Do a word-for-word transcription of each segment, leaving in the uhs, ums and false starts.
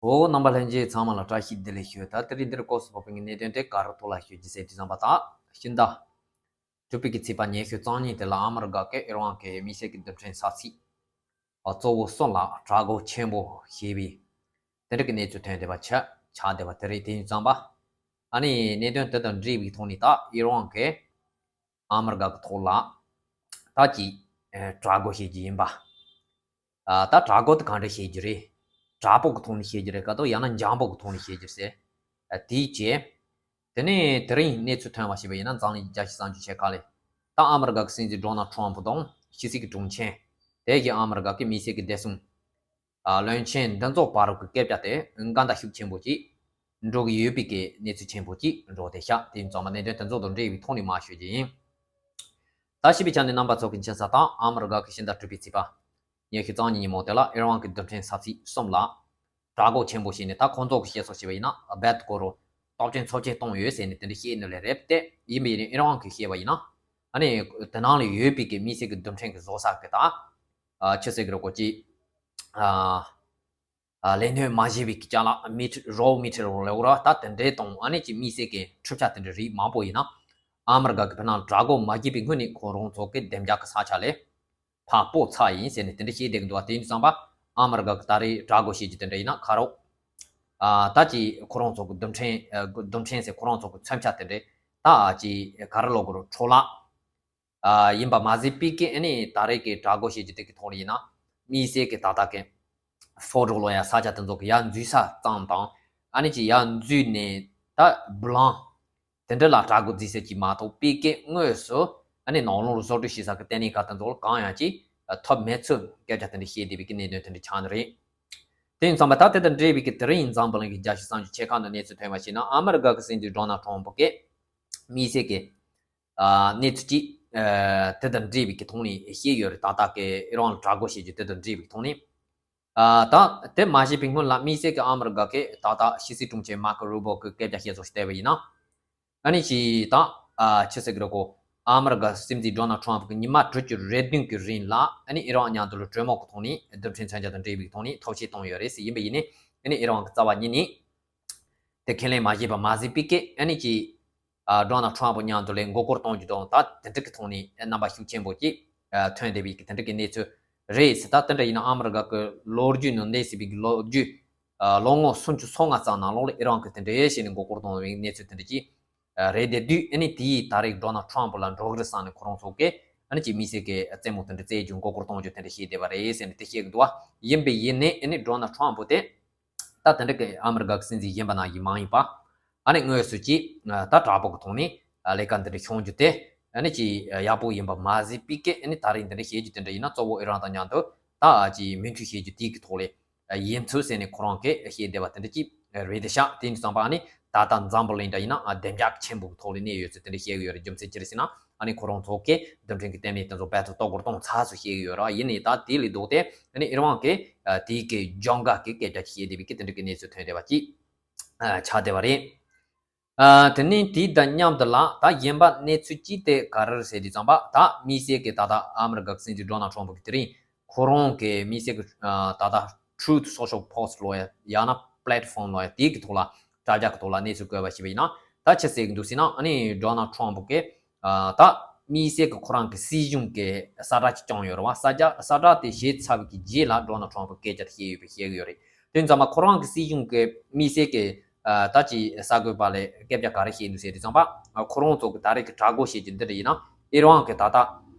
འོ། རྣམ་པ་ལྷན་རྒྱས་ཚང་མ་ལ་བཀྲ་ཤིས་བདེ་ལེགས་ཞུ། ད་དེ་རིང་འདིར་སྐབས་སུ་བབས་པའི་གནད་དོན་དེ་ག་རེ་ཐོག་ལ་ཞུ་རྒྱུ་ཟེར་དུས་ཙམ་པ། ད་ཕྱི་ཟླ་དྲུག་པའི་གི་ཚེས་པ་ཉི་ཤུ་རྩ་གཉིས་དེ་ལ་ཨ་མི་རི་ཀ་གི་ཨི་རན་གྱི་མི་སེར་གྱི་རྡུལ་ཕྲན་ས་ཚིགས་གཙོ་བོ་གསུམ་ལ་དྲག་རྒོལ་ཆེན་པོ་བྱས་པའི་དེ་འདྲ་གི་གནས་ཚུལ་ཐོན་བསྡད་པ་ཆགས་ཆགས་བསྡད་པ་དེ་རེད། དེ་ཡིན་ཙམ་པ། ཨ་ནི་གནད་དོན་དེ་དང་འབྲེལ་བའི་ཐོག་ནས། ད་ཨི་རན་གྱིས་ཨ་མི་རི་ཀ་གི་ཐོག་ལ་ད་ཅིག་ཨ་དྲག་རྒོལ་བྱེད་རྒྱུ་ཡིན་པ། ཨ་ད་དྲག་རྒོལ་དེ་གང་འདྲ་བྱེད་རྒྱུ་རེད། དྲག་པོ་གི་ཐོག་ནས་བྱེད་རྒྱུ་རེད་ག་དོ། ཡང་ན་འཇམ་པོ་གི་ཐོག་ནས་བྱེད་རྒྱུ་རེད་ཟེར། ཨ་དེའི་རྗེས། དེ་ནས་དེ་རིང་གནས་ཚུལ་ཐོན་པ་ཞིག་ཡིན་ན། འཛམ་གླིང་རྒྱལ་སྤྱི་གསར་འགྱུར་ཆེ་ཁག་ལས། ད་ཨ་མི་རི་ཀ་གི་སྲིད་འཛིན་ཌོ་ནལ་ཊམ་ཕུ་དང་ཕྱི་སྲིད་ཀྱི་དྲུང་ཆེ། དེ་བཞིན་ཨ་མི་རི་ཀ་གི་མི་སེར་གྱི་བདེ་སྲུང་ཨ་བློན་ཆེན་འདི་ཚོ་བར་གྱི་སྐད་ཆ་དེ་འགལ་ཟླ་ཤུགས་ཆེན་པོ་ཅིག་འགྲོ་གི་ཡོད་པའི་གི་གནས་ཚུལ་ཆེན་པོ་ཅིག་འགྲོ་བསྡད་ཤག་དེ་ཡིན་ཙང་མ་གནད་དོན་དེ་ཚོ་དང་འབྲེལ་བའི་ཐོག་ནས་མར་ཞུ་རྒྱུ་ཡིན། ད་ཞུས་པའི་ཆ་ནས་རྣམ་པ་ཚོ་གི་མཁྱེན་གསལ་ལྟར། ཨ་མི་རི་ཀ་གི་ཕྱི་ཟླ་དྲུག་པའི་ཚེས་པ་ཉི་ཤུ་རྩ་གཉིས་ཉིན་མོ་དེ་ལ་ཨི་རན་གྱི་རྡུལ་ཕྲན་ས་ཚིགས་གསུམ་ལ་དྲག་རྒོལ་ཆེན་པོ་བྱས་ནས། ད་ཁོང་ཚོ་གི་བཤད་སྲོལ་བྱས་པ་ཡིན་ན། རྦད་དེ་ཁོ་རང་སྟོབས་ཆེན་ཚབས་ཆེན་བཏང་ཡོད་ཟེར་ནས་དེ་འདྲ་བཤད་ནི་ལས་རེད་དེ། ཡིན་པ་ཡིན་ནའི་ཨི་རན་གྱིས་བཤད་པ་ཡིན་ན། ཨ་ནི་དེ་ནང་ལ་ཡོད་པའི་གི་མི་སེར་གྱི་རྡུལ་ཕྲན་གྱི་བཟོ་ས་གི་ད་ཨ་ཆི་ཟེར་གི་རེད། གོ་ཅི་ཨ་ཨ་ལས་སྣོན་མ་བྱས་པའི་གི་ཅ་ལག་མི་ཊི་རོ་མེ་ཊི་རི་ཡལ་ལབ་ར། ད་དེ་འདྲའི་དང་ཨ་ནི་ཅིག་མི་སེར་གྱི་འཕྲུལ་ཆས་དེ་འདྲའི་རིགས་མང་པོ་ཡིན་ན། ཨ་མི་རི་ཀ་གི་བོད་ནང་དྲག་རྒོལ་མ་བྱས་པའི་སྔོན་ནས་ཁོ་རང་ཚོ་གི་བདེ་འཇགས་ཀྱི་ས་ཆ་ལས་ཕར་སྤོ་ཚར་ཡིན་ཟེར་ནས་དེ་འདྲ་བཤད་བསྡད་ཀྱི་འདུག་བ། དེ་ཡིན་དུས་ཙམ་པ་ཨ་མི་རི་ཀ་གི་ད་རེས་དྲག་རྒོལ་བྱེད་རྒྱུ་དེ་འདྲ་ཡིན་ན། ཁ་རོག་ཨ་ད་ཅིག་ཁོ་རང་ཚོ་གི་རྡུལ་ཕྲན་ཨ་རྡུལ་ཕྲན་ཟེར། ཁོ་རང་ཚོ་གི་མཚོན་ཆ་དེ་འདྲ་ད་ཅིག་ག་རེ་ལབ་དགོས་རེད། འཕྲོ་བརླག་ཨ་ཡིན་པ་མ་ཟད་པའི་གི་ཨ་ནི་ད་རེས་ཀྱི་དྲག་རྒོལ་བྱེད་རྒྱུ་དེ་གི་ཐོག་ལ་ཡིན་ན། མི་སེར་གྱི་ད་ལྟ་གི་ཕོ་ཊོ་ལབ་ཡ་ས་ཆ་དེ་ཚོ་གི་ཡར་འཛུལ་ས་ཙམ་དང་། ཨ་ནི་ཅིག་ཡར་འཛུལ་ནས་ད་སྦུ་ལམ་དེ་འདྲ་ལ་དྲག་རྒོལ་བྱེད་ས་ཅིག་མ་གཏོགས། པའི་གི་དངོས་སུ་ཨ་ནི་ནང་ལོགས་ལ་བཟོ་སྐྲུན་བྱེད་ས་གི་ལྟེ་གནས་ཁག་དེ་ཚོ་ལ་གང་ཡང་ཅིག་ཐོབ་མེད་ཚུལ་སྐད་ཆ་དེ་འདྲ་བཤད་བསྡད་པའི་གི་གནད་དོན་དེ་འདྲ་ཆགས་ནི་རེད། དེ་ཡིན་ཙང་མ་ད་དེ་དང་འབྲེལ་བའི་གི་དེ་རིང་འཛམ་བུ་གླིང་གི་རྒྱལ་སྤྱི་གསར་འགྱུར་ཆེ་ཁག་ནང་གནས་ཚུལ་ཐོན་པ་ཞིག་ན། ཨ་མི་རི་ཀ་གི་སྲིད་འཛིན་ཌོ་ནལ་ཊམ་ཕུ་གིས་མི་སེར་གྱི་ཨ་གནས་ཚུལ་ཅིག་ཨ་དེ་དང་འབྲེལ་བའི་གི་ཐོག་ནས་བཤད་ཡོད་རེད། ད་ལྟ་གི་ཨི་རན་ལ་དྲག་རྒོལ་བྱེད་རྒྱུ་དེ་དང་འབྲེལ་བའི་གི་ཐོག་ནས། ཨ་ད་དེ་མ་བྱས་པའི་སྔོན་ལ་མི་སེར་གྱི་ཨ་མི་རི་ཀ་གི་ད་ལྟ་ཕྱི་སྲིད་དྲུང་ཆེ་མར་ཀོ་རུ་བྷོ་གི་སྐད་ཆ་བཤད་སྲོལ་བལྟས་པ་ཡིན་ན། ཨ་ནི་ཅིག་ད་ཨ་ཆི་ཟེར་གི་རེད་གོ། ཨ་མི་རི་ཀ་སྲིད་འཛིན་ཌོ་ནལ་ཊམ་ཕུ་གིས་ཉི་མ་དྲུག་ཅུ་རེ་བདུན་གྱི་རིང་ལ་ཨ་ནི་ཨི་རན་མཉམ་དུ་ལ་གྲོས་མོལ་གྱི་ཐོག་ནས། རྡུལ་ཕྲན་མཚོན་ཆ་དང་འབྲེལ་བའི་ཐོག་ནས་ཐབས་ཤེས་བཏང་ཡོད་རེད་ཟེར། ཡིན་པ་ཡིན་ནའི་ཨ་ནི་ཨི་རན་གྱི་རྩ་བ་ཉིད་ནས་དེ་ཁས་ལེན་མ་བྱས་པ་མ་ཟད་པའི་གི་ཨ་ནི་ཅིག་ཨ་ཌོ་ནལ་ཊམ་ཕུ་མཉམ་དུ་ལ་མགོ་སྐོར་གཏོང་རྒྱུ་དང་། ད་དེ་འདྲ་གི་ཐོག་ནས་རྣམ་པ་ཤུགས་ཆེན་པོ་ཅིག་ཨ་ཐོན་བསྡད་པའི་གི་དེ་འདྲ་གི་གནས་ཚུལ་རེད་ཟེར། ད་དེ་འདྲ་ཡིན་ན་ཨ་མི་རི་ཀ་གི་ལོ་རྒྱུས་ནང་འདས་ཟིན་པའི་གི་ལོ་རྒྱུས་ཨ་ལོ་ངོ་སུམ་ཅུ་སོ་ལྔ་ཙམ་ནང་ལོགས་ལ་ཨི་རན་གྱིས་དེ་འདྲ་བྱས་ནས་མགོ་སྐོར་གཏོང་བའི་གནས་ཚུལ་དེ་འདྲ་ཅིག་ཨ་རེད། དེ་དུས་ཨ་ནི་དེའི་ད་རེས་ཌོ་ནལ་ཊམ་ཕུ་ལ་འགྲོ་གི་རེད་བསམ་ནས་ཁོ་རང་ཚོ་གིས་ཨ་ནི་ཅིག་མི་སེར་གྱི་རྩེད་མོ་དེ་འདྲ་རྩེ་རྒྱུ། མགོ་སྐོར་གཏོང་རྒྱུ་དེ་འདྲ་བྱས་བསྡད་པ་རེད་ཟེར་ནས་དེ་བཤད་གི་འདུག་བ། ཡིན་པ་ཡིན་ནའི་ཨ་ནི་ཌོ་ནལ་ཊམ་ཕུ་དེ་ད་དེ་འདྲ་གི་ཨ་མི་རི་ཀ་གི་སྲིད་འཛིན་གཞོན་པ་ནང་བཞིན་མ་ཡིན་པ། ཨ་ནི་དངོས་སུ་ཅིག་ད་དྲག་པོ་གི་ཐོག་ནས་ལས་ཀ་འདི་འདྲ་བྱུང་རྒྱུ་དེ་ཨ་ནི་ཅིག་ཡག་པོ་ཡིན་པ་མ་ཟད་པའི་གི་ཨ་ནི་ད་རེས་འདི་འདྲ་བྱེད་རྒྱུ་དེ་འདྲ་ཡིན་ན། གཙོ་བོ་ཨི་རན་དང་མཉམ་དུ་ད་ཅིག་མོས་མཐུན་བྱེད་རྒྱུ་དེའི་གི་ཐོག་ལས་ཡིན་ཚུལ་ཟེར་ནས་ཁོ་རང་གིས་བཤད་བསྡད་པ་དེ་འདྲ་ཅིག་རེད་དེ་ཤག་དེ་ཡིན་དུས་ཙམ་པ་ཨ་ནི་ད་ལྟ་འཛམ་བུ་གླིང་འདྲ་ཡིན་ན་ཨ་བདེ་འཇགས་ཆེན་པོ་གི་ཐོག་ལ་གནས་ཡོད་ཚུལ་དེ་འདྲ་བཤད་གི་ཡོད་རེད། རྒྱུ་མཚན་ཅི་རེད་ཟེར་ན། ཨ་ནི་ཁོ་རང་ཚོ་གིས་རྡུལ་ཕྲན་གྱི་ལྟེ་གནས་དེ་ཚོ་རྦད་དེ་གཏོར་རྒོལ་གཏོང་ཚར་ཚུལ་བཤད་གི་ཡོད་རེད། ཡིན་ནའི་ད་དེ་ལས་ལྡོག་སྟེ་ཨ་ནི་ཨི་རན་གྱིས་ཨ་དེའི་གི་སྦྱོང་ག་གི་སྐད་ཆ་བཤད་བསྡད་པའི་གི་དེ་འདྲ་གི་གནས་ཚུལ་ཐོན་བསྡད་པ་ཅིག་ཨ་ཆགས་བསྡད་པ་རེད། ཨ་དེ་ནས་དེ་དང་མཉམ་དུ་ལ་ད་གཞན་པ་གནས་ཚུལ་གཅིག་དེ་ག་རེ་རེད་ཟེར་དུས་ཙམ་པ། ད་དམིགས་བསལ་གྱི་ད་ལྟ་ཨ་མི་རི་ཀ་གི་སྲིད་འཛིན་ཌོ་ནལ་ཊམ་ཕུ་གིས་དེ་རིང་ཁོ་རང་གི་དམིགས་བསལ་གྱི་ཨ་ད་ལྟ་Truth Social Post་ལབ་ཡ་ཡང་ན་Platform་ལབ་ཡ་དེའི་གི་ཐོག་ལ་དྲ་རྒྱ་གི་ཐོག་ལ་གནས་ཚུལ་བཀོད་པ་ཞིག་ཡིན་ན། ད་ཆི་ཟེར་གི་འདུག་ཟེར་ན། ཨ་ནི་ཌོ་ནལ་ཊམ་ཕུ་གིས་ཨ་ད་དམིགས་བསལ་གྱི་ཁོ་རང་གི་སྲིད་གཞུང་གི་གསལ་བསྒྲགས་ཅིག་བསྐྱངས་ཡོད་རེད་བ། གསལ་བསྒྲགས་གསལ་བསྒྲགས་དེ་བྱས་ཚར་བའི་གི་རྗེས་ལ་ཌོ་ནལ་ཊམ་ཕུ་སྐད་ཆ་དེ་བཤད་ཡོད་པ་བཤད་གི་ཡོད་རེད། དེ་ཙམ་པ་ཁོ་རང་གི་སྲིད་གཞུང་གི་དམིགས་བསལ་གྱི་ཨ་ད་ཅིག་གསར་འགོད་པ་ལ་སྐད་ཆ་ག་རེ་བཤད་འདུག་ཟེར་དུས་ཙམ་པ། ཨ་ཁོ་རང་ཚོ་གི་ད་རེས་ཀྱི་དྲག་རྒོལ་བྱེད་རྒྱུ་འདི་འདྲ་ཡིན་ན་ཨི་རན་གྱི་ད་ལྟ་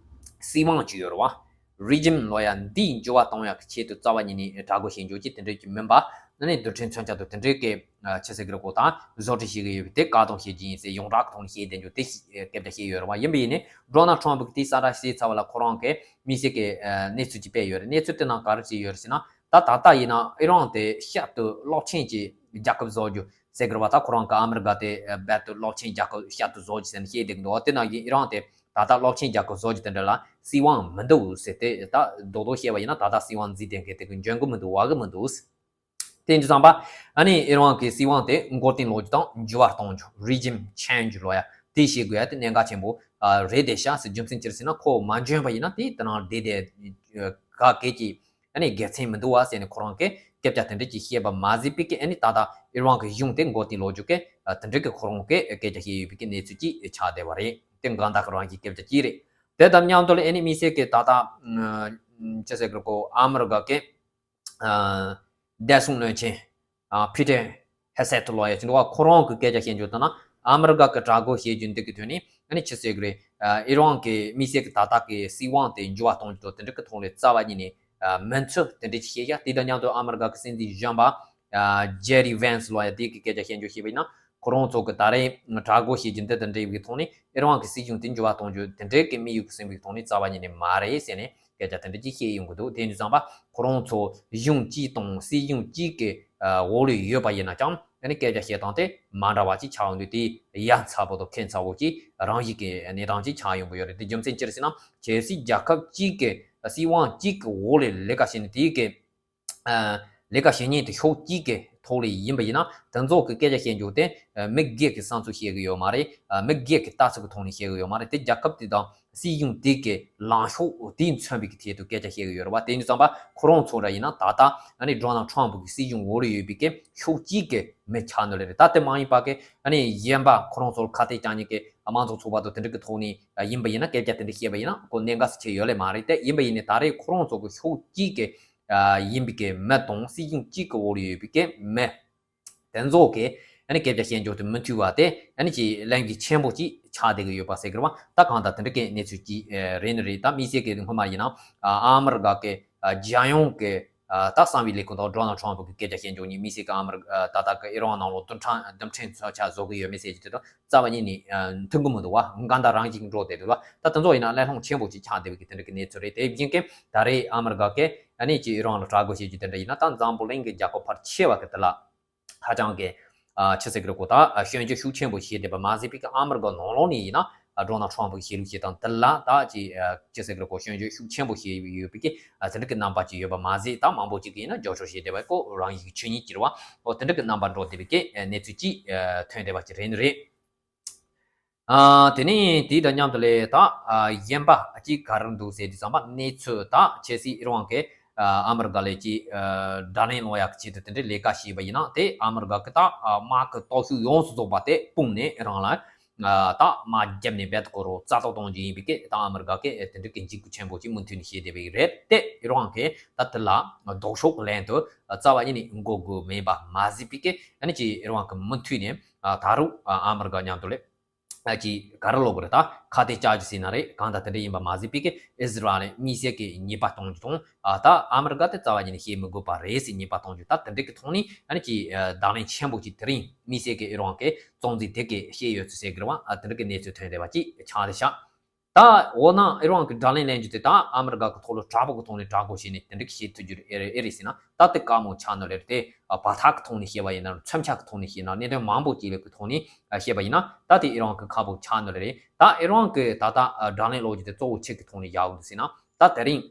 སྲིད་དབང་ཅིག་ཡོད་རེད་བ། རི་ཇིམ་ལབ་ཡ་འདིའི་འགྱུར་བ་གཏོང་ཡག་གི་ཆེད་དུ་རྩ་བ་ཉིད་ནས་དྲག་རྒོལ་བྱེད་རྒྱུ་ཅིག་དེ་འདྲ་ཅིག་མིན་པ། ཨ་ནི་རྡུལ་ཕྲན་མཚོན་ཆ་དང་དེ་འདྲའི་གི་ཨ་ཆི་ཟེར་གི་རེད་གོ། ད་བཟོ་སྐྲུན་བྱེད་གི་ཡོད་པའི་དེ་བཀག་སྡོམ་བྱེད་རྒྱུ་ཡིན་ཟེར་ཡོངས་གྲགས་ཀྱི་ཐོག་ནས་བཤད་བསྡད་རྒྱུ་དེ་སྐད་ཆ་བཤད་ཡོད་རེད་བ། ཡིན་པ་ཡིན་ནའི་ཌོ་ནལ་ཊམ་ཕུ་གིས་དེ་གསལ་བསྒྲགས་བྱས་ཚར་བ་ལ་ཁོ་རང་གིས་དམིགས་བསལ་གྱི་ཨ་གནས་ཚུལ་ཅིག་སྤེལ་ཡོད་རེད། གནས་ཚུལ་དེ་ནང་ག་རེ་བྱས་ཡོད་རེད་ཟེར་ན། ད་ད་ལྟ་ཡིན་ན་ཨི་རན་དེ་ཤར་དུ་རླབས་ཆེན་གྱི་རྒྱལ་ཁབ་བཟོ་རྒྱུ་ཟེར་གི་རེད་བ། ད་ཁོ་རང་གིས་ཨ་མི་རི་ཀ་དེ་རྦད་དེ་རླབས་ཆེན་རྒྱལ་ཁབ་ཤར་དུ་བཟོ་རྒྱུ་ཟེར་ནས་བཤད་བསྡད་གི་འདུག་དེ་ནང་བཞིན་ཨི་རན་དེ་ད་ལྟ་རླབས་ཆེན་རྒྱལ་ཁབ་བཟོ་རྒྱུ་དེ་འདྲ་ལ་སྲིད་དབང་མི་འདུག་ཟེར་ཏེ། ད་རྡོག་རྡོག་བཤད་པ་ཡིན་ན་ད་ལྟ་སྲིད་དབང་འཛིན་བསྡད་མཁན་དེ་གི་འཇོན་གི་མི་འདུག་བ་གི་མི་འདུག་དེ་འདྲ་ཙམ་པ། ཨ་ནི་ཨི་རན་གྱི་སྲིད་དབང་དེ་འགོག་རྐྱེན་ལོག་རྒྱུ་དང་འགྱུར་བ་གཏོང་རྒྱུ། Regime change་ལབ་ཡ་དེ་བྱེད་དགོས་ཡ་དེ་གནད་འགག་ཆེན་པོ་ཨ་རེད་དེ་ཤག་ཟེར། རྒྱུ་མཚན་ཅི་རེད་ཟེར་ན། ཁོ་མ་འཇོན་པ་ཡིན་ན་དེ་དེ་ནང་བསྡད་དེ་ག་གེ་ཅིག་ ཨ་ནི་དགེ་མཚན་མི་འདུག་བ་ཟེར་ནས་ཁོ་རང་གིས་སྐད་ཆ་དེ་འདྲ་ཅིག་བཤད་པ་མ་ཟད་པའི་གི་ཨ་ནི་ད་ལྟ་ཨི་རན་གི་གཞུང་དེ་མགོ་རྟིང་སློག་རྒྱུ་གི་དེ་འདྲ་གི་ཁོ་རང་གིས་སྐད་ཆ་བཤད་ཡོད་པའི་གི་གནས་ཚུལ་ཅིག་ཆགས་བསྡད་པ་རེད། དེ་གང་ལྟར་རང་གི་སྐད་ཆ་ཅིག་རེད། དེ་དང་མཉམ་དུ་ལ་ཨ་ནི་དམིགས་བསལ་གི་ད་ལྟ་ཅི་ཟེར་གི་རེད་གོ་ཨ་མི་རི་ཀ་གི་བདེ་སྲུང་བློན་ཆེན་ཕི་ཏེར་ཧེ་སེད་ལོ་ཡ་ཅིག་འདུག་བ། ཁོ་རང་གི་སྐད་ཆ་བཤད་རྒྱུ་ལྟར་ན་ཨ་མི་རི་ཀ་གི་དྲག་རྒོལ་བྱེད་རྒྱུ་འདི་གི་དོན་ནི་ཨ་ནི་ཅི་ཟེར་གི་རེད། ཨི་རན་གི་དམིགས་བསལ་གི་ད་ལྟ་གི་སྲིད་དབང་དེ་འགྱུར་བ་གཏོང་རྒྱུ་དང་དེ་འདྲ་གི་ཐོག་ལ་རྩ་བ་ཉིད་ནས་མི་འཚོལ་དེ་འདྲ་ཅིག་བཤད་ཡ། དེ་དང་མཉམ་དུ་ཨ་མི་རི་ཀ་གི་སྲིད་འཛིན་གཞོན་པ་ཇེ་ཌི་ཝན་སི་ལོ་ཡ་དེ་གི་སྐད་ཆ་བཤད་རྒྱུ་བཤད་པ་ཡིན་ན། ཁོ་རང་ཚོ་གི་ད་རེས་དྲག་རྒོལ་བྱེད་རྒྱུ་འདི་དང་འབྲེལ་བའི་ཐོག་ནས་ཨི་རན་གི་སྲིད་གཞུང་དེ་འགྱུར་བ་གཏོང་རྒྱུ་དེ་འདྲའི་གི་དམིགས་ཡུལ་གི་སེམས་པའི་ཐོག་ནས་རྩ་བ་ཉིད་ནས་མ་རེད་ཟེར་ནས་སྐད་ཆ་དེ་འདྲ་ཅིག་བཤད་ཡོང་གི་འདུག་དེ་ཡིན་དུས་ཙམ་པ་ཁོ་རང་ཚོ་གཞུང་གཅིག་དང་སྲིད་གཞུང་གཅིག་གི་འོག་ལ་ཡོད་པ་ཡིན་ན་ཀྱང་ཨ་ནི་སྐད་ཆ་བཤད་སྟངས་དེ་མ་འདྲ་བ་ཅིག་ཆགས་ཡོང་དུས་དེ་ཡ་མཚར་པོ་དང་ཁྱད་མཚར་པོ་ཅིག་རང་བཞིན་གྱི་གནས་སྟངས་ཅིག་ཆགས་ཡོང་གི་ཡོད་རེད། དེ་རྒྱུ་མཚན་ཅི་རེད་ཟེར་ན་གལ་སྲིད་རྒྱལ་ཁབ་གཅིག་གི་སྲིད་དབང་གཅིག་གི་འོག་ལ་ལས་ཀ་བྱེད་ནས་དེའི་གི་ལས་ཀ་བྱེད་མཁན་དེ་ཕྱོགས་གཅིག་གི་ཐོག་ལ་ཡིན་པ་ཡིན་ན་དེ་ཚོ་གི་སྐད་ཆ་བཤད་རྒྱུ་དེ་མི་སྒེར་གྱི་བསམ་ཚུལ་བཤད་གི་ཡོད་མ་རེད། མི་སྒེར་གྱི་ལྟ་ཚུལ་གི་ཐོག་ནས་བཤད་གི་ཡོད་མ་རེད། དེ་རྒྱལ་ཁབ་དེ་དང་སྲིད་གཞུང་དེ་གི་ལངས་ཕྱོགས་དེ་མཚོན་པའི་གི་ཐད་དུ་སྐད་ཆ་བཤད་གི་ཡོད་རེད་བ། དེ་ཡིན་དུས་ཙམ་པ་ཁོ་རང་ཚོ་འདྲ་ཡིན་ན་ད་ལྟ་ཨ་ནི་ཌོ་ནལ་ཊམ་ཕི་གི་སྲིད་གཞུང་འོག་ལ་ཡོད་པའི་གི་ཕྱོགས་གཅིག་གི་མི་ཆགས་ནི་ལས་རེད། ད་དེ་མ་ཡིན་པ་གི་ཨ་ནི་གཞན་པ་ཁོ་རང་ཚོར་ཁ་གཏད་གཅོག་མཁན་གི་དམངས་གཙོ་ཚོགས་པ་དང་དེ་འདྲ་གི་ཐོག་ནས་ཡིན་པ་ཡིན་ན་སྐད་ཆ་དེ་འདྲ་བཤད་པ་ཡིན་ན་ཁོ་གནད་འགག་ཆེ་ཡོད་ལེ་མ་རེད། དེ་ཡིན་པ་ཡིན་ནའི་ད་རེས་ཁོ་རང་ཚོ་གི་ཕྱོགས་གཅིག་གི་ཡིན་པའི་གི་མི་དང་སྲིད་གཞུང་གཅིག་གི་འོག་ལ་ཡོད་པའི་གི་མི་དེ་ཚོ་གི་ཨ་ནི་སྐད་ཆ་བཤད་རྒྱུ་དེ་མི་མཐུན་པ་དེ་ཨ་ནི་ཅིག་གླེང་གཞི་ཆེན་པོ་ཅིག་ཆགས་བསྡད་ཀྱི་ཡོད་པ་ཟེར་གི་རེད་བ། ད་གང་ལྟར་དེ་འདྲ་གི་གནས་ཚུལ་ཅིག་རེད་ནི་རེད། ད་དམིགས་བསལ་གི་སྔོན་མ་ཡིན་ན་ཨ་མི་རི་ཀ་གི་རྒྱལ་ཡོངས་གི་ད་གསང་བའི་ལས་ཁུངས་དང་ཌོ་ནལ་ཊམ་ཕི་གི་སྐད་ཆ་བཤད་རྒྱུ་གཉིས་དམིགས་བསལ་གི་ཨ་མི་རི་ཀ་ད་ལྟ་གི་ཨི་རན་ནང་ལོགས་རྡུལ་ཕྲན་རྡུལ་ཕྲན་ཚོ་ཆ་བཟོ་གི་ཡོད་མེད་ཟེར་གྱི་དེ་དང་རྩ་བ་ཉིད་ནས་མཐུན་གི་མི་འདུག་བ། འགལ་ཟླ་རང་བཞིན་འགྲོ་བསྡད་འདུག་བ། ད་དེ་ཚོ་ཡིན་ན་གླེང་སློང་ཆེན་པོ་ཅིག་ཆགས་བསྡད་པའི་གི་དེ་འདྲ་གི་གནས་ཚུལ་རེད། དེ་བཞིན་གི་ད་རེས་ཨ་མི་རི་ཀ་གི་ཨ་ནི་ཅིག་ཨི་རན་ལ་དྲག་རྒོལ་བྱེད་རྒྱུ་དེ་འདྲ་ཡིན་ན་ད་འཛམ་བུ་གླིང་གི་རྒྱལ་ཁབ་ཕལ་ཆེ་བ་གི་དེ་ལ་ཧ་ཅང་གི་ཨ་ཆི་ཟེར་གི་རེད་གོ་ད་སྐྱོན་བརྗོད་ཤུགས་ཆེན་པོ་བྱས་བསྡད་པ་མ་ཟད་པའི་གི་ཨ་མི་རི་ཀ་ནང་ལོགས་ནས་ཡིན་ན་ཌོ་ནལ་ཊམ་ཕི་གི་བྱེད་ལུགས་བྱེད་སྟངས་དེ་ལ་ད་ཅིག་ཨ་ཆི་ཟེར་གི་རེད་གོ་སྐྱོན་བརྗོད་ཤུགས་ཆེན་པོ་བྱས་ཡོད་པའི་གི་ཨ་དེ་འདྲ་གི་རྣམ་པ་ཅིག་ཡོད་པ་མ་ཟད་ད་མང་པོ་ཅིག་གིས་ཡིན་ན་རྒྱབ་སྐྱོར་བྱས་བསྡད་པ་གོ་རང་ཡིག་ཆོས་ཉིད་ཀྱི་རེད་བ། འོ་དེ་འདྲ་གི་རྣམ་པ་འགྲོ་བསྡད་པའི་གི་གནས་ཚུལ་ཅིག་ཐོན་བསྡད་པ་ཅིག་རེད་ནི་རེད། ཨ་དེ་ནས་དེ་དང་མཉམ་དུ་ལས་ད་ཨ་གཞན་པ་གཅིག་ག་རེ་འདུག་ཟེར་དུས་ཙམ་པ་གནས་ཚུལ་ད་ཆེ་སྲིད་ཨི་རན་གི་ཨ་ཨ་མི་རི་ཀ་ལས་ཀྱི་ཨ་དགྲ་ལན་སློག་ཡག་གི་ཆེད་དུ་དེ་འདྲའི་ལས་ཀ་བྱས་པ་ཡིན་ན་དེ་ཨ་མི་རི་ཀ་གི་ད་ཨ་དམག་གི་སྟོབས་ཤུགས་ཡོངས་སུ་རྫོགས་པ་དེ་སྤུངས་ནས་ཨི་རན་ལ་ཨ་ད་དམག་བརྒྱབ་ནས་རྦད་དེ་ཁོ་རང་རྩ་གཏོར་གཏོང་རྒྱུ་ཡིན་པའི་གི་ད་ཨ་མི་རི་ཀ་གི་དེ་འདྲའི་གི་འཇིགས་སྐུལ་ཆེན་པོ་ཅིག་མུ་མཐུད་ནས་བྱས་བསྡད་པའི་རེད། དེ་ཨི་རན་གི་ད་དེ་ལ་ལྡོག་ཕྱོགས་ཀྱི་ལན་དུ་རྩ་བ་ཉིད་ནས་འགོག་དགོས་མེད་པ་མ་ཟད་པའི་གི་ཨ་ནི་ཀྱི་ཨི་རན་གི་མུ་མཐུད་ནས་ཨ་ད་རུང་ཨ་ཨ་མི་རི་ཀ་མཉམ་དུ་ལས། ཨ་ཅིག་ག་རེ་ལབ་དགོས་རེད། ད་ཁ་གཏད་བཅག་རྒྱུ་ཟེར་ན་རེད། གང་ལྟར་དེ་འདྲ་ཡིན་པ་མ་ཟད་པའི་གི་ཨི་ཟི་རལ་ལ་དམིགས་བསལ་གི་ཉེས་པ་གཏོང་རྒྱུ་དང་ཨ་ད་ཨ་མི་རི་ཀ་དེ་རྩ་བ་ཉིད་ནས་བཤད་མི་དགོས་པ་རེད་ཟེར་ཉེས་པ་གཏོང་རྒྱུ་ད་དེ་འདྲ་གི་ཐོག་ནས་ཨ་ནི་ཅིག་ཨ་དང་ལེན་ཆེན་པོ་ཅིག་དེ་རིང་དམིགས་བསལ་གི་ཨི་རན་གི་གཙོ་འཛིན་དེ་གི་བཤད་ཡོད་ཚུལ་ཟེར་གི་རེད་བ། ཨ་དེ་འདྲ་གི་གནས་ཚུལ་ཐོན་བསྡད་པ་ཅིག་ཆགས་བསྡད་ཤག་ད་འོ་ན་ཨི་རན་གི་དགྲ་ལན་ལེན་རྒྱུ་དེ་ད་ཨ་མི་རི་ཀ་གི་ཐོག་ལ་དྲག་པོ་གི་ཐོག་ནས་དྲག་པོ་བྱས་ནས་དེ་འདྲ་གི་བྱེད་ཐུབ་རྒྱུ་རེད་ཨེ་རེད་ཨེ་རེད་ཟེར་ན་ད་དེ་དཀའ་མོ་ཆགས་ནི་རེད་དེ། ཨ་བར་ཐག་གི་ཐོག་ནས་བཤད་པ་ཡིན་ན་མཚོན་ཆ་གི་ཐོག་ནས་བཤད་ན་གནད་དོན་མང་པོ་ཅིག་ལ་གི་ཐོག་ནས་ཨ་བཤད་པ་ཡིན་ན་ད་དེ་ཨི་རན་གི་ཁག་པོ་ཆགས་ནི་རེད། ད་ཨི་རན་གི་ད་ལྟ་ཨ་དགྲ་ལན་སློག་རྒྱུ་དེ་གཙོ་བོ་ཆེད་ཀྱི་ཐོག་ནས་བཞག་འདུག་ཟེར་ན་ད་དེ་རིང་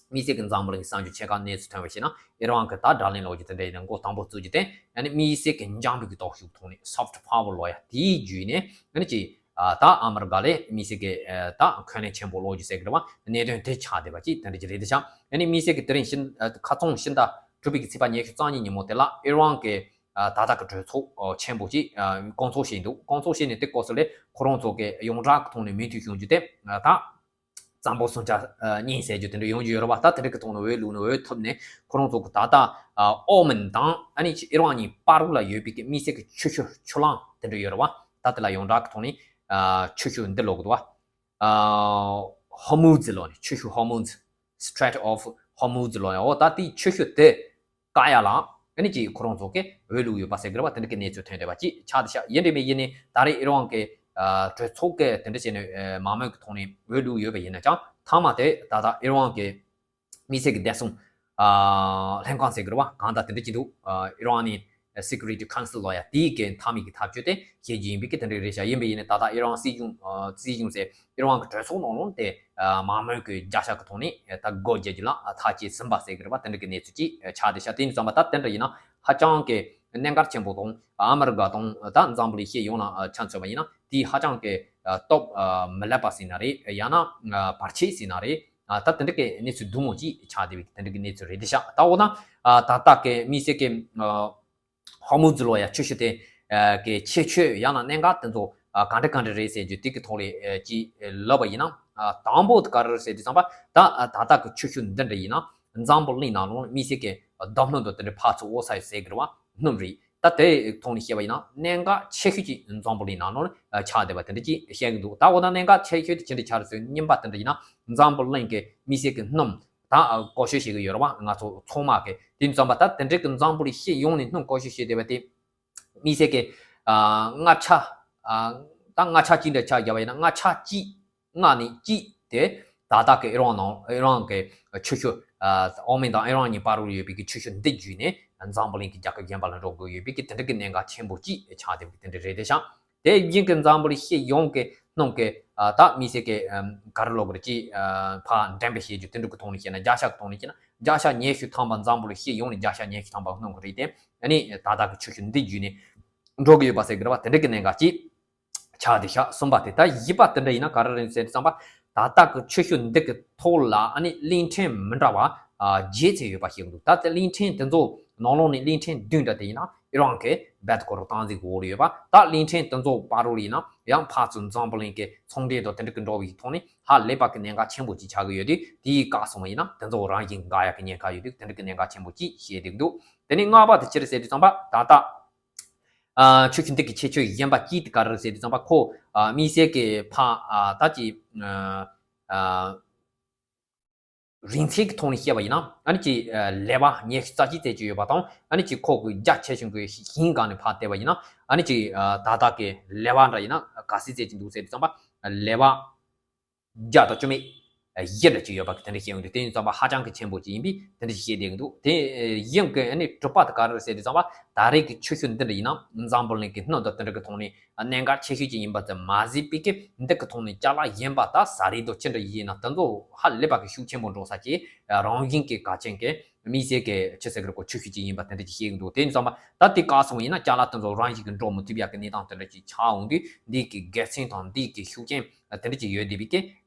དམིགས་བསལ་གི་འཛམ་བུ་གླིང་གི་གསར་འགྱུར་ཆེ་ཁག་གནས་ཚུལ་ཐོན་པ་བྱས་ན་ཨི་རན་གི་ད་དགྲ་ལན་སློག་རྒྱུ་དེ་འདྲ་ཡིན་ན་འགོ་དང་པོ་བཙུགས་རྒྱུ་དེ་ཨ་ནི་དམིགས་བསལ་གི་འཇམ་པོའི་གི་སྟོབས་ཤུགས་ཐོག་ནས་སོཕ་ཊི་པ་ཝར་ལབ་ཡ་དེའི་བརྒྱུད་ནས་ཨ་ནི་ཅིག་ཨ་ད་ཨ་མི་རི་ཀ་ལས་དམིགས་བསལ་གི་ཨ་ད་འཁོན་ལན་ཆེན་པོ་སློག་རྒྱུ་ཟེར་གི་རེད་བ། གནད་དོན་དེ་ཆགས་བསྡད་པ་ཅིག་དེ་འདྲ་ཅིག་རེད་དེ་ཤག་ཨ་ནི་དམིགས་བསལ་གི་དེ་རིང་ཕྱི་ཨ་ཁ་རྩང་ཕྱི་ཟླ་དྲུག་པའི་གི་ཚེས་པ་ཉི་ཤུ་རྩ་གཉིས་ཉིན་མོ་དེ་ལ་ཨི་རན་གི་ཨ་ད་ལྟ་གི་གྲོས་ཚོགས་ཨ་ཆེན་པོ་ཅིག་ཨ་བསྐོང་ཚོགས་བྱས་འདུག་བསྐོང་ཚོགས་བྱས་ནས་དེ་སྐབས་སུ་ལས་ཁོ་རང་ཚོ་གི་ཡོངས་གྲགས་ཀྱི་ཐོག་ནས་མོས་མཐུན་བྱུང་རྒྱུ་དེ་ཨ་ད་གཙང་པོ་སུམ་ཆ་ཨ་གཉིས་ཟེར་རྒྱུ་དེ་འདྲ་ཡོང་རྒྱུ་ཡོད་རེད་བ། ད་དེ་འདྲ་གི་ཐོག་ནས་འོས་བླུགས་ནས་འོས་ཐོབ་ནས་ཁོ་རང་ཚོ་གི་ད་ལྟ་ཨ་ཨོ་མན་དང་ཨ་ནི་ཨི་རན་གཉིས་བར་ལ་ཡོད་པའི་གི་དམིགས་བསལ་གི་ཆུ་ཤུལ་ཆུ་ལམ་དེ་འདྲ་ཡོད་རེད་བ། ད་དེ་ལ་ཡོངས་གྲགས་ཀྱི་ཐོག་ནས་ཨ་ཆུ་ཤུལ་འདི་ལབ་གི་འདུག་བ། ཨ་ཧོར་མུཛ་ལབ་ནས་ཆུ་ཤུལ་ཧོར་མུཛ། Strait of Hormuz ལབ་ཡ། འོ་ད་དེའི་ཆུ་ཤུལ་དེ་བཀག་ཡ་ལ་ཨ་ནི་ཅིག་ཁོ་རང་ཚོ་གིས་འོས་བླུགས་ཡོད་པ་ཟེར་གི་རེད་བ། དེ་འདྲ་གི་གནས་ཚུལ་ཐོན་བསྡད་པ་ཅིག་ཆགས་བསྡད་ཤག་ཡིན་རེད་མིན་ཡིན་ནའི་ད་རེས་ཨི་རན་གི་ཨ་གྲོས་ཚོགས་ཀྱི་དེ་འདྲ་བྱས་ནས་ཨ་མང་མོས་ཀྱི་ཐོག་ནས་འོས་བླུགས་ཡོད་པ་ཡིན་ན་ཀྱང་མཐའ་མ་དེ་ད་ལྟ་ཨི་རན་གི་དམིགས་བསལ་གྱི་བདེ་སྲུང་ཨ་ལྷན་ཁང་ཟེར་གི་རེད་བ། གང་ལྟར་དེ་འདྲ་ཅིག་འདུག་ཨ་ཨི་རན་ནི་Security Council ལབ་ཡ་དེའི་གི་མཐའ་མའི་གི་ཐག་གཅོད་དེ་བྱེད་རྒྱུ་ཡིན་པའི་གི་དེ་འདྲ་རེད་ཤག་ཡིན་པ་ཡིན་ནའི་ད་ལྟ་ཨི་རན་སྲིད་གཞུང་ཨ་སྲིད་གཞུང་ཟེར་ཨི་རན་གི་གྲོས་ཚོགས་ནང་ལོགས་དེ་ཨ་མང་མོས་ཀྱི་རྒྱབ་སྐྱོར་གི་ཐོག་ནས་ད་སྒོ་རྒྱག་རྒྱུ་ལ་ཨ་ཐག་བཅད་ཟིན་པ་ཟེར་གི་རེད་བ། དེ་འདྲ་གི་གནས་ཚུལ་ཅིག་ཆགས་བསྡད་ཤག་དེ་ཡིན་ཙང་མ་ད་དེ་འདྲ་ཡིན་ན་ཧ་ཅང་གི་གནད་འགག་ཆེན་པོ་དང་ཨ་མི་རི་ཀ་དང་ད་འཛམ་བུ་གླིང་སྤྱི་ཡོངས་ལ་ཨ་ཆ་མཚོན་པ་ཡིན་ན་དེ་ཧ་ཅང་གི་ཨ་སྟོབས་ཨ་མི་ལེགས་པ་ཟེར་ན་རེད། ཡང་ན་ཨ་བར་ཆད་ཟེར་ན་རེད། ཨ་ད་དེ་འདྲ་གི་གནས་ཚུལ་འདུག་མོ་ཅིག་ཆགས་བསྡད་པའི་དེ་འདྲ་གི་གནས་ཚུལ་རེད་དེ་ཤག་ད་འོ་ན་ཨ་ད་ལྟ་གི་དམིགས་བསལ་གི་ཨ་ཧོར་མུ་ཛི་ལོ་ཡ་ཆུ་ཤུར་དེ་ཨ་གི་ཁྱད་ཆོས་ཡང་ན་གནད་འགག་དེ་ཚོ་ཨ་ག་འདྲ་ག་འདྲ་རེད་ཟེར་རྒྱུ་དེ་གི་ཐོག་ལ་ཨ་ཅིག་ལབ་པ་ཡིན་ན། ཨ་དང་པོ་དེ་ག་རེ་རེད་ཟེར་དུས་ཙམ་པ་ད་ཨ་ད་ལྟ་གི་ཆུ་ཤུར་འདི་འདྲ་ཡིན་ན་འཛམ་བུ་གླིང་ནང་ལོགས་དམིགས་བསལ་གི་བརྡབ་སྣུམ་དང་དེ་འདྲ་ཕར་ཚུར་འོ་ཚ་ཡི་ཟེར་གི་རེད་བ། སྣུམ་རེད། ད་དེའི་ཐོག་ནས་བཤད་པ་ཡིན་ན་གནད་འགག་ཆེ་ཤོས་ཅིག་འཛམ་བུ་གླིང་ནང་ལོགས་ཆགས་བསྡད་པ་དེ་འདྲ་ཅིག་བཤད་ཀྱི་འདུག་ད་འོ་ན་གནད་འགག་ཆེ་ཤོས་དེ་ཅི་འདྲ་ཆགས་རེད་ཟེར་རྙིང་པ་དེ་འདྲ་ཡིན་ན་འཛམ་བུ་གླིང་གི་དམིགས་བསལ་གྱི་སྣུམ་ད་བཀོལ་སྤྱོད་བྱེད་ཀྱི་ཡོད་རེད་བ། ང་ཚོ་ཚང་མ་གི་དེ་ཙམ་པ་ད་དེ་འདྲ་གི་འཛམ་བུ་གླིང་སྤྱི་ཡོངས་ནས་སྣུམ་བཀོལ་སྤྱོད་བྱེད་བསྡད་པ་དེ་དམིགས་བསལ་གྱི་ལྔ་ཆ་ད་ལྔ་ཆ་གཅིག་འདྲ་ཆ་བརྒྱབ་པ་ཡིན་ན་ལྔ་ཆ་གཅིག་ལྔ་ནས་གཅིག་དེ་ད་ལྟ་གི་ཨི་རན་ནང་ཨི་རན་གི་ཆུ་ཤུར་ཨོ་མན་དང་ཨི་རན་གཉིས་བར་དུ་ཡོད་པའི་གི་ཆུ་ཤུར་འདི་བརྒྱུད་ནས་འཛམ་བུ་གླིང་གི་རྒྱལ་ཁབ་གཞན་པ་ལ་འགྲོ་དགོས་ཡོད་པའི་གི་དེ་འདྲ་གི་གནད་འགག་ཆེན་པོ་གཅིག་ཆགས་བསྡད་པའི་གི་དེ་འདྲ་རེད་དེ་ཤག་དེ་བཞིན་གི་འཛམ་བུ་གླིང་སྤྱི་ཡོངས་ཀྱི་སྣུམ་གི་ད་དམིགས་བསལ་གི་ག་རེ་ལབ་དགོས་རེད་ཅིག་ཕར་འགྲེམས་སྤེལ་བྱེད་རྒྱུ་དེ་འདྲ་གི་ཐོག་ནས་བཤད་ན་བརྒྱ་ཆ་གི་ཐོག་ནས་བཤད་ན་བརྒྱ་ཆ་ཉི་ཤུ་ཐམ་པ་འཛམ་བུ་གླིང་སྤྱི་ཡོངས་ནས་བརྒྱ་ཆ་ཉི་ཤུ་ཐམ་པ་སྣུམ་གི་རེད་དེ་ཨ་ནི་ད་ལྟ་གི་ཆུ་ཤུར་འདི་བརྒྱུད་ནས་འགྲོ་གི་ཡོད་པ་ཟེར་གི་རེད་བ། དེ་འདྲ་གི་གནད་འགག་ཅིག་ཆགས་བསྡད་ཤག་གསུམ་པ་དེ་ད་བཞི་པ་དེ་འདྲ་ཡིན་ན་ག་རེ་རེད་ཟེར་དུས་ཙམ་པ་ད་ལྟ་གི་ཆུ་ཤུར་འདི་གི་ཐོག་ལ་ཨ་ནི་གླིང་ཕྲན་མི་འདྲ་བ་ཨ་བརྒྱད་ཙམ་ཡོད་པ་ཞིག་འདུག་ད་ལྟ་གླིང་ཕྲན་དེ་ཚོ་ནང་ལོགས་ནས་གླིང་ཕྲན་བདུན་འདྲ་དེ་ཡིན་ན་ཨི་རན་གྱི་བེད་ཀོ་རོ་སྟངས་འཛིན་གྱི་འོག་ལ་ཡོད་པ། ད་གླིང་ཕྲན་དེ་ཚོ་བར་དུ་ཡིན་ན་ཡང་ཕར་ཚུར་འཛམ་བུ་གླིང་གི་ཚོང་འབྲེལ་དང་དེ་འདྲ་གི་འགྲོ་བའི་ཐོག་ནས་ཧ་ལས་པ་གི་གནད་འགག་ཆེན་པོ་ཅིག་ཆགས་ཀྱི་ཡོད་དུས་དེའི་བཀག་སོང་བ་ཡིན་ན་དེ་ཚོ་རང་བཞིན་འགག་ཡག་གི་ཉེན་ཁ་ཡོད་དུས་དེ་འདྲ་གི་གནད་འགག་ཆེན་པོ་ཅིག་བཤད་བསྡད་འདུག་དེ་ནས་ལྔ་པ་དེ་ཅི་རེད་ཟེར་དུས་ཙམ་པ་ད་ལྟ། ཨ་ཆུ་ཤུར་འདི་གི་ཁྱད་ཆོས་གཞན་པ་གཅིག་དེ་ག་རེ་ཟེར་དུས་ཙམ་པ་ཁོ་ཨ་དམིགས་བསལ་གྱི་ཕ་ཨ་ད་ཀྱི་ཨ་རིང་ཚད་ཀྱི་ཐོག་ནས་བཤད་པ་ཡིན་ན་ཨ་ནི་ཀྱི་ཨ་ལེ་བ་ཉི་ཤུ་རྩ་གཅིག་ཙམ་ཅིག་ཡོད་པ་དང་ཨ་ནི་ཀྱི་ཁོ་གི་རྒྱ་ཆེ་ཆུང་གི་ཞིང་སྒང་ནས་ཕར་བལྟས་པ་ཡིན་ན་ཨ་ནི་ཀྱི་ཨ་ད་ལྟ་གི་ལེ་བ་འདྲ་ཡིན་ན་ག་ཚད་ཙམ་ཅིག་འདུག་ཟེར་དུས་ཙམ་པ་ལེ་བ་བརྒྱ་དང་བཅུ་མེད་བཞི་འདྲ་ཅིག་ཡོད་པ་གི་དེ་འདྲ་བཤད་ཡོང་དུས་དེ་ཡིན་ཙམ་པ་ཧ་ཅང་གི་ཆེན་པོ་ཅིག་ཡིན་པས་དེ་འདྲ་ཞིག་བཤད་བསྡད་ཀྱི་འདུག་དེ་ཡིན་གི་ཨ་ནི་དྲུག་པ་དེ་ག་རེ་རེད་ཟེར་དུས་ཙམ་པ་ད་རེས་ཀྱི་ཆུ་ཤུར་འདི་འདྲ་ཡིན་ན་འཛམ་བུ་གླིང་གི་སྣུམ་དང་དེ་འདྲ་གི་ཐོག་ནས་གནད་འགག་ཆེ་ཤོས་ཅིག་ཡིན་པ་ཙམ་མ་ཟད་པའི་གི་འདི་གི་ཐོག་ནས་ཅ་ལག་གཞན་པ་ད་ཟ་རིགས་དང་ཅི་འདྲ་ཡིན་ན་དེ་ཚོ་ཧ་ལས་པ་གི་ཤུགས་ཆེན་པོ་འགྲོ་ས་ཅིག་རང་བཞིན་གི་གལ་ཆེན་གི་དམིགས་བསལ་གི་ཆི་ཟེར་གི་རེད་གོ་ཆུ་ཤུར་ཅིག་ཡིན་པ་དེ་འདྲ་ཅིག་བཤད་ཀྱི་འདུག་དེ་ཡིན་ཙམ་པ་ད་དེ་བཀག་སོང་བ་ཡིན་ན་ཅ་ལག་དེ་ཚོ་རང་བཞིན་གི་འགྲོ་མི་ཐུབ་ཡག་གི་གནས་སྟངས་དེ་འདྲ་ཅིག་ཆགས་འོང་དུས་འདི་གི་དགེ་མཚན་དང་འདི་གི་ཤུགས་རྐྱེན་དེ་འདྲ་ཅིག་ཡོད་བསྡད་པའི་གི་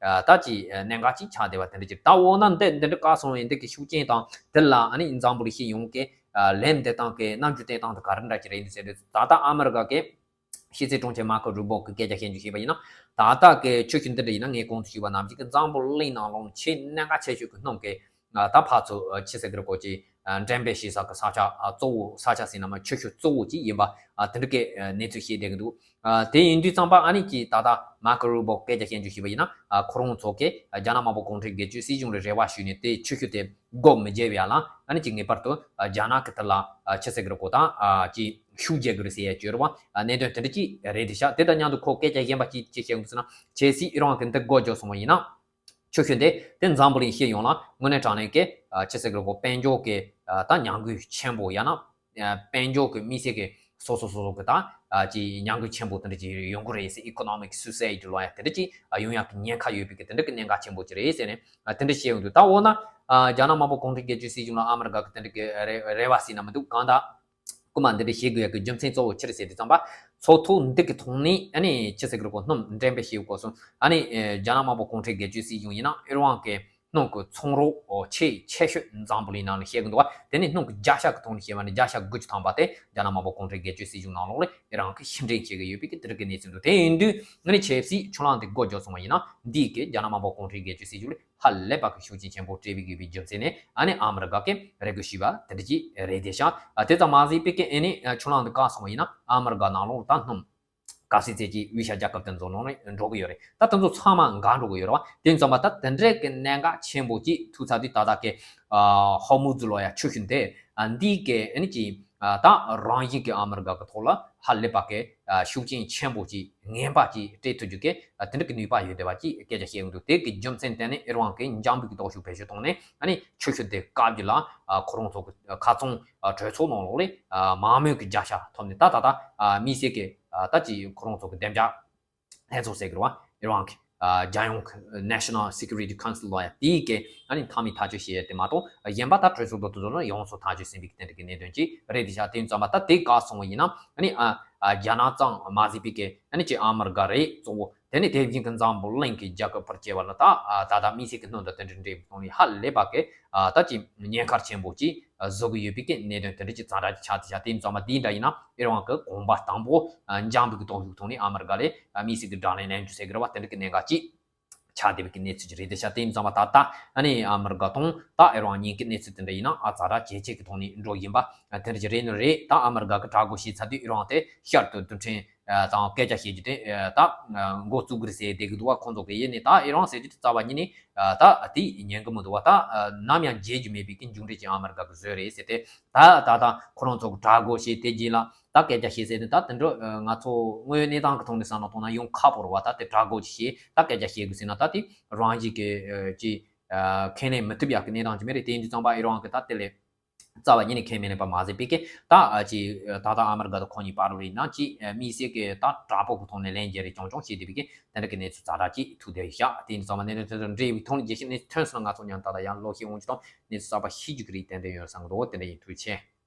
ད་ཅིག་གནད་འགག་ཅིག་ཆགས་བསྡད་པ་དེ་འདྲ་ཅིག་ད་འོ་ན་འདི་འདི་འདྲ་བཀག་སོང་བ་ཡིན་འདི་གི་ཤུགས་རྐྱེན་དང་དེ་ལ་ཨ་ནི་འཛམ་བུ་གླིང་སྤྱི་ཡོངས་ཀྱི་ལན་འདེབས་སྟངས་ཀྱི་རྣམ་འགྱུར་བསྟན་སྟངས་དེ་ག་རེ་འདྲ་ཅིག་རེད་འདུག་ཟེར་དུས་ད་ལྟ་ཨ་མི་རི་ཀ་གི་ཕྱི་སྲིད་དྲུང་ཆེ་མར་ཁོ་རུ་བྷོ་གི་སྐད་ཆ་བཤད་རྒྱུ་ཞིག་ཡིན་པ་ཡིན་ན་ད་ལྟ་གི་ཆུ་ཤུར་འདི་འདྲ་ཡིན་ན་ངས་གོང་དུ་ཞུས་པ་ནང་བཞིན་གྱི་འཛམ་བུ་གླིང་ནང་ལོགས་ཆེས་གནད་འགག་ཆེ་ཤོས་ཀྱི་སྣུམ་གྱི་ད་ཕར་ཚུར་ཆི་ཟེར་གི་རེད་གོ་ཅིག་འགྲེམས་སྤེལ་བྱེད་ས་གི་ས་ཆ་གཙོ་བོ་ས་ཆ་ཟེར་ན་མ་ཆུ་ཤུར་གཙོ་བོ་ཅིག་ཡིན་པ་དེ་འདྲ་གི་གནས་ཚུལ་བཤད་བསྡད་ཀྱི་འདུག་དེ་ཡིན་དུས་ཙམ་པ་ཨ་ནི་ཀྱི་ད་ལྟ་མར་ཁོ་རུ་བྷོ་སྐད་ཆ་བཤད་རྒྱུ་ཞིག་ཡིན་ན་ཁོ་རང་ཚོ་གི་རྒྱ་ནག་དམར་པོ་གུང་ཁྲན་སྒེར་གཅོད་སྲིད་གཞུང་ལ་རེ་བ་ཞུས་ནས་དེ་ཆུ་ཤུར་དེ་སྒོ་མི་འབྱེད་པ་ཡ་ལ་ཨ་ནི་ཀྱི་ངེས་པར་དུ་རྒྱ་ནག་གི་དེ་ལ་ཆི་ཟེར་གི་རེད་གོ་ད་ཀྱི་ཤུགས་རྒྱག་གི་རེད་ཟེར་ཡ་བཅོས་ར་བ་གནད་དོན་དེ་འདྲ་ཅིག་རེད་དེ་ཤག་དེ་དང་མཉམ་དུ་ཁོ་སྐད་ཆ་གཞན་པ་ཅིག་ཅིག་བཤད་དགོས་ཟེར་ན་གལ་སྲིད་ཨི་རན་གི་འདི་སྒོ་རྒྱག་སོང་བ་ཡིན་ན། ཆུ་ཤུར་དེ་དེ་འཛམ་བུ་གླིང་སྤྱི་ཡོངས་ལ་དངོས་གནས་དྲང་གནས་ཀྱི་ཆི་ཟེར་གི་རེད་གོ་དཔལ་འབྱོར་གྱི་ད་ཉམས་རྒུད་ཆེན་པོ་ཡང་ན་དཔལ་འབྱོར་གྱི་དམིགས་བསལ་གྱི་སོ་སོ་སོ་སོ་གི་ད་ཀྱི་ཉམས་རྒུད་ཆེན་པོ་དེ་འདྲ་ཅིག་ཡོང་གི་རེད་ཟེར། ཨི་ཀོ་ནོ་མིག་སུ་སའི་ཌི་ལོ་ཡ་དེ་འདྲ་ཅིག་ཡོང་ཡག་གི་ཉེན་ཁ་ཡོད་པའི་གི་དེ་འདྲ་གི་གནད་འགག་ཆེན་པོ་ཅིག་རེད་ཟེར་ནས་དེ་འདྲ་བཤད་ཡོང་དུས་ད་འོ་ན་རྒྱ་ནག་དམར་པོ་གུང་ཁྲན་སྒེར་གཅོད་སྲིད་གཞུང་ལ་ཨ་མི་རི་ཀ་གི་དེ་འདྲ་གི་རེ་རེ་བ་ཟེར་ན་མི་འདུག་གང་ལྟར། རྐུ་མ་འདི་འདྲ་བྱེད་དགོས་ཡག་གི་རྒྱུ་མཚན་གཙོ་བོ་ཅི་རེད་ཟེར་དུས་ཙམ་པ། ཚོགས་ཐུག་འདི་གི་ཐོག་ནས་ཨ་ནི་ཅི་ཟེར་གི་རེད་གོ་སྣུམ་འགྲེམས་སྤེལ་བྱེད་དགོས་སོང་། ཨ་ནི་རྒྱ་ནག་དམར་པོ་གུང་ཁྲན་སྒེར་གཅོད་སྲིད་གཞུང་ཡིན་ན་ཨི་རན་གི་སྣུམ་གི་ཚོང་རོགས་ཆེས་ཆེ་ཤོས་འཛམ་བུ་གླིང་ནང་ནས་བཤད་གི་འདུག་བ། དེ་ནས་སྣུམ་གི་བརྒྱ་ཆ་གི་ཐོག་ནས་བཤད་པ་ནི་བརྒྱ་ཆ་དགུ་བཅུ་ཐམ་པ་དེ་རྒྱ་ནག་དམར་པོ་གུང་ཁྲན་སྒེར་གཅོད་སྲིད་གཞུང་ནང་ལོགས་ལ་ཨི་རན་གི་ཕྱིར་འཐེན་བྱེད་གི་ཡོད་པའི་གི་དེ་རིགས་གི་གནས་ཚུལ་འདུག་དེ་ཡིན་དུས་ཨ་ནི་ཆབ་སྲིད་ཆུ་གླང་དེ་སྒོ་རྒྱག་སོང་བ་ཡིན་ན་འདིས་གི་རྒྱ་ནག་དམར་པོ་གུང་ཁྲན་སྒེར་གཅོད་སྲིད་གཞུང་ལ་ཧ་ལས་པ་གི་ཤུགས་རྐྱེན་ཆེན་པོ་སྤྲད་པའི་ཡོད་པའི་རྒྱུ་མཚན་ནས་ཨ་ནི་ཨ་མི་རི་ཀ་གི་རེ་སྐུལ་ཞུས་པ་དེ་འདྲ་ཅིག་རེད་དེ་ཤག་ཨ་དེ་ཙམ་མ་ཟད་པའི་གི་ཨ་ནི་ཆུ་གླང་དེ་བཀག་སོང་བ་ཡིན་ན་ཨ་མི་རི་ཀ་ནང་ལོགས་ད་སྣུམ་ག་ཚད་ཚད་ཀྱི་དབུས་ཤར་རྒྱལ་ཁབ་དེ་ཚོ་ནང་ནས་འགྲོ་གི་ཡོད་རེད། ད་དེ་ཚོ་ཚང་མ་འགག་འགྲོ་གི་ཡོད་རེད་བ། དེ་ཙམ་པ་ད་དེ་འདྲའི་གི་གནད་འགག་ཆེན་པོ་ཅིག་ཐུག་ཚར་དུས་ད་ལྟ་གི་ཧོར་མུ་ཛི་ལོ་ཡ་ཆུ་ཤུར་དེ་འདི་གི་ཨ་ནི་ཅིག་ད་རང་བཞིན་གི་ཨ་མི་རི་ཀ་གི་ཐོག་ལ་ཧ་ལས་པ་གི་ཤུགས་རྐྱེན་ཆེན་པོ་ཅིག་ངན་པ་ཅིག་སྤྲད་ཐུབ་རྒྱུ་གི་དེ་འདྲ་གི་ནུས་པ་ཡོད་བསྡད་པ་ཅིག་སྐད་ཆ་བཤད་ཡོང་དུས་དེ་གི་རྒྱུ་མཚན་དེ་ནི་ཨི་རན་གི་འཇམ་པོའི་གི་སྟོབས་ཤུགས་བེད་སྤྱོད་བཏང་ནས་ཨ་ནི་ཆུ་ཤུར་དེ་བཀག་རྒྱུ་ལ་ཁོ་རང་ཚོ་གི་ཁ་ཚང་གྲོས་ཚོགས་ནང་ལོགས་ལས་མང་མོས་ཀྱི་རྒྱལ་ཤ་ཐོབ་ནས་ད་ད་ད་དམིགས་བསལ་གི་ད་ཅིག་ཁོ་རང་ཚོ་གི་བདེ་འཇགས་ལྷན་ཚོགས་ཟེར་གི་རེད་བ། ཨི་རན་གི་རྒྱལ་ཡོངས་ཀྱི་National Security Council ལོ་ཡ་དེའི་གི་ཨ་ནི་མཐའ་མའི་ཐག་གཅོད་བྱས་ཡ་དེ་མ་གཏོགས་གཞན་པ་ད་གྲོས་ཚོགས་དང་དེ་ཚོ་ནི་ཡོངས་སུ་ཐག་གཅོད་ཟིན་པའི་གི་དེ་འདྲ་གི་གནད་དོན་ཅིག་རེད་དེ་ཤག་དེ་ཙམ་པ་ད་དེ་བཀག་སོང་བ་ཡིན་ན་ཨ་ནི་ཨ་རྒྱ་ནག་ཙམ་མ་ཟད་པའི་གི་ཨ་ནི་ཅིག་ཨ་མི་རི་ཀ་རེད་གཙོ་བོ། དེ་ནས་དེ་བཞིན་གྱི་འཛམ་བུ་གླིང་གི་རྒྱལ་ཁབ་ཕར་བྱས་པ་ལ་ད་ད་ལྟ་དམིགས་བསལ་གྱི་སྣོན་དང་དེ་འདྲ་འདྲེས་པའི་ཐོག་ནས་ཧ་ལས་པ་གི་ད་ཅིག་ཉེན་ཁ་ཆེན་པོ་ཅིག་བཟོ་གི་ཡོད་པའི་གི་གནད་དོན་དེ་འདྲ་ཅིག་ཛ་དྲག་ཅིག་ཆགས་ཏེ་བཞག་དེ་ཡིན་ཙང་མ་དེའི་འདྲ་ཡིན་ན་ཨི་རན་གྱི་གོམ་པ་དང་པོ་འཇམ་པའི་གི་སྟོབས་ཤུགས་ཐོག་ནས་ཨ་མི་རི་ཀ་ལས་དམིགས་བསལ་གྱི་དགྲ་ལན་ལེན་རྒྱུ་ཟེར་གི་རེད་བ། དེ་འདྲ་གི་གནད་འགག་ཅིག་ཆགས་བསྡད་པའི་གི་གནས་ཚུལ་ཅིག་རེད། དེ་ཤ་དེ་ཡིན་ཙང་མ་ད་ལྟ་ཨ་ནི་ཨ་མི་རི་ཀ་དང་ད་ཨི་རན་གཉིས་ཀྱི་གནས་ཚུལ་དེ་འདྲ་ཡིན་ན་ཨ་ཛ་དྲག་ཇེ་ཆེ་གི་ཐོག་ནས་འགྲོ་བཞིན་པ་དེ་འདྲ་ཅིག་རེད་ནི་རེད། ད་ཨ་མི་རི་ཀ་གི་དྲག་རྒོལ་བྱས་ཚར་དུས་ཨི་རན་དེ་ཤར་དུ་རྡུལ་ཕྲན་དང་སྐད་ཆ་བཤད་རྒྱུ་དེ་ད་འགོ་བཙུགས་གི་རེད་ཟེར་བསྡད་གི་འདུག་བ། ཁོང་ཚོ་གི་ཡིན་ནི་ད་ཨི་རན་ཟེར་རྒྱུ་དེ་རྩ་བ་ཉིད་ནས་ད་དེ་ཉན་གི་མི་འདུག་བ། ད་ནམ་ཡང་བརྗེད་རྒྱུ་མེད་པའི་གི་མཇུག་འབྲས་ཅིག་ཨ་མི་རི་ཀ་གི་བཟོས་རེད་ཟེར་ཏེ། ད་ད་ད་ཁོ་རང་ཚོ་གི་དྲག་རྒོལ་བྱས་དེ་རྗེས་ལ་ད་སྐད་ཆ་བཤད་ཟེར་ནས་ད་དེ་འདྲ་ང་ཚོ་དངོས་ཡོད་གནས་སྟངས་ཀྱི་ཐོག་ནས་བསམ་བློ་གཏོང་ན་ཡོང་ཁག་པོ་རེད་བ། ད་དེ་དྲག་རྒོལ་ཅིག་བྱས་ད་སྐད་ཆ་བཤད་དགོས་ཟེར་ན་ད་དེ་རང་བཞིན་གྱི་ཅི་ཁས་ལེན་མི་ཐུབ་ཡག་གི་གནས་སྟངས་ཅིག་མེད་རེད། དེ་ཡིན་དུས་ཙམ་པ་ཨི་རན་གྱི་ད་དེ་ལས་རྩ་བ་ཉིད་ནས་ཁས་མི་ལེན་པ་མ་ཟད་པའི་གི་ད་ཅི་ད་ད་ཨ་མི་རི་ཀ་དང་ཁོང་གཉིས་བར་རེད་ན་ཅི་དམིགས་བསལ་གྱི་ད་དྲག་པོ་གི་ཐོག་ནས་ལན་འཇལ་རེས་རྐྱང་རྐྱང་བྱས་བསྡད་པའི་གི་དེ་འདྲ་གི་གནས་ཚུལ་ཛ་དྲག་ཅིག་ཐུག་བསྡད་ཡོད་ཤག་དེ་ཡིན་དུས་ཙམ་པ་གནད་དོན་དེ་ཚོ་འབྲེལ་བའི་ཐོག་ནས་རྒྱས་བཤད་གནས་ཚུལ་ཐོན་སོང་ན་ང་ཚོ་མཉམ་དུ་ད་ད་ཡང་ལོག་ཤེས་འོང་རྒྱུ་དང་གནས་ཚུལ་གསར་པ་ཤེས་རྒྱུ་གི་རེད། ཏན་ཏན་ཡོད་བསམ་གི་འདུག་དེ་འདྲ་ཡིན། ཐུགས་རྗེ་ཆེ།